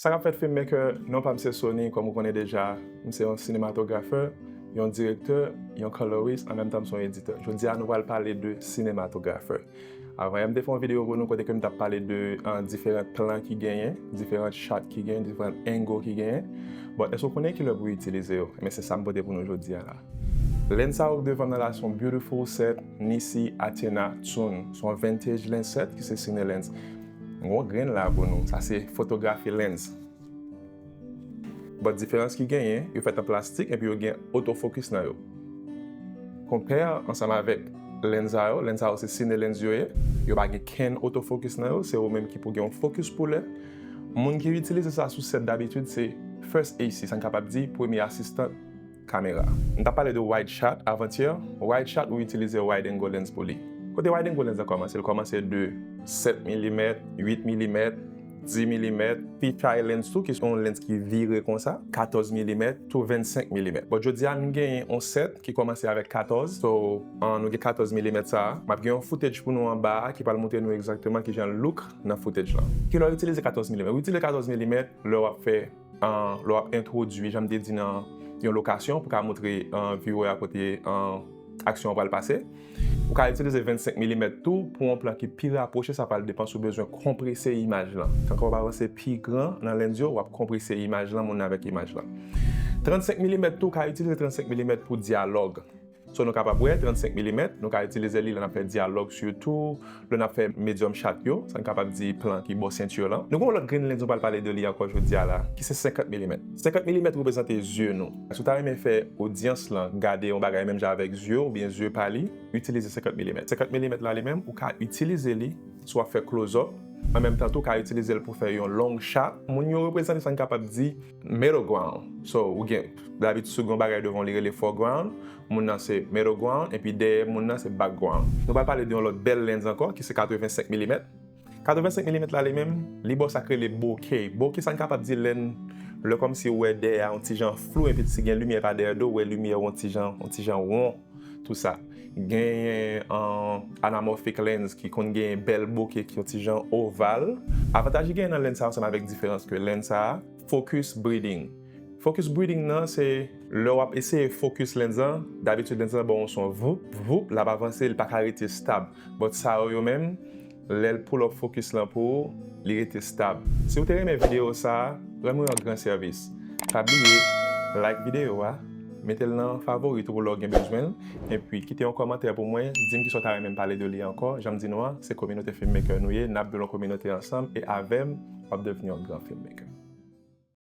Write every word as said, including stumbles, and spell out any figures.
Sa k ap fèt, filmmaker? Non pa m se Sony, kòm ou konnen deja, m se yon sinematografè, yon direktè, yon colorist, an menm tan m se yon editè. Jodi a, nou pral pale de sinematografè. Avan yè, m te fè yon videyo pou nou kote ke m t ap pale de, uh, diferan plan ki genyen, diferan shot ki genyen, diferan angle ki genyen. Bon, èske w konnen kilè pou w itilize yo? Ebyen, se sa m pote pou nou jodi a la. Lens sa yo k devan m nan la, se yon beautiful set Nisi Athena Tune. Se yon vintage lens set ki se Cine Lens. M gen yon grenn la pou nou. Sa se photography lens. But diferans ki genyen, yo fèt an plastik epi yo gen autofocus nan yo. Konpè ansanm avèk lens sa yo, lens sa yo se Cine Lens yo ye. Yo pa gen kenn autofocus nan yo, se ou menm ki pou gen yon focus puller. Moun ki itilize sa sou set dabitid se first A C, sa n kapab di premye asistan kamera. M t ap pale de wide shot avantyè. Wide shot, ou itilize wide angle lens pou li. Kote wide angle lens la kòmanse? Li kòmanse de sèt milimèt, uit milimèt, dis milimèt, fisheye lens tou, ki se yon lens ki vire konsa, katòz milimèt, tou vennsenk milimèt. Bon, jodi a, nou genyen yon set ki kòmanse avèk katòz. So, an, nou gen katòz milimèt sa a. M ap gen yon footage pou nou anba a ki pral montre nou egzakteman kijan l look nan footage lan. Kilè w itilize katòz milimèt? Ou itilize katòz milimèt lè w ap fè, an, lè w ap entwodui, jan m te di nan yon lokasyon, pou ka montre, an, viewer a kote, an, aksyon an pral pase. Ou ka itilize vennsenk milimèt tou pou yon plan ki pi rapwoche, sa pral depann si w bezwen konprese imaj lan. Tankou w ap avanse pi gran nan lens yo, w ap konprese imaj lan, moun nan avèk imaj lan. Trannsenk milimèt tou, ou ka itilize trannsenk milimèt pou dyalòg. So, nou kapab wè trannsenk milimèt, nou ka itilize li lè n ap fè dyalòg sitou, lè n ap fè medium shot yo, sa n kapab di plan ki bò senti lan. Nou gen yon lòt grenn lens nou pral pale de li ankò jodi a la, ki se senkant milimèt. Senkant milimèt reprezante zye nou. Si w ta renmen fè odyans lan gade yon bagay menm jan avèk zye w oubyen zye pa li, itilize senkant milimèt. Senkant milimèt la li menm, ou ka itilize li si w ap fè close up. An menm tan tou, ou ka itilize l pou fè yon long shot. Moun yo reprezante sa n kapab di middle ground. So, ou gen, dabitid, si w gen yon bagay devan w, li rele foreground. Moun nan se middle ground, epi dèyè moun nan se background. Nou pral pale de yon lòt bèl lens ankò, ki se katrevensenk milimèt. Katrevensenk milimèt la, li menm, li ba w sa k rele bokeh. Bokeh, sa n kapab di lè n, lè kòmsi w wè dèyè a yon ti jan flou, epi si gen limyè pa dèyè do w, wè limyè w yon ti jan, yon ti jan won, tou sa. Genyen, an, anamorphic lens ki konn genyen bèl bokeh ki yon ti jan oval. Avantaj ki genyen nan lens sa ansanm avèk diferans ke lens sa, focus breathing. Focus breathing nan, se lè w ap eseye focus lens lan, dabitid lens lan ba w yon son voup, voup, l ap avanse, li pa ka rete stab. But sa yo, yo menm, lè l pull up focus lan pou ou, li rete stab. Si w te renmen videyo sa a, rann mwen yon gran sèvis. Pa bliye, like videyo a, mete l nan favori tou pou lè w gen bezwen l, epi kite yon kòmantè pou mwen, di m kisa w ta renmen m pale de li ankò. Jan m di nou an, se kominote filmmaker nou ye, n ap build yon kominote ansanm, e avè m, w ap devni yon gran filmmaker.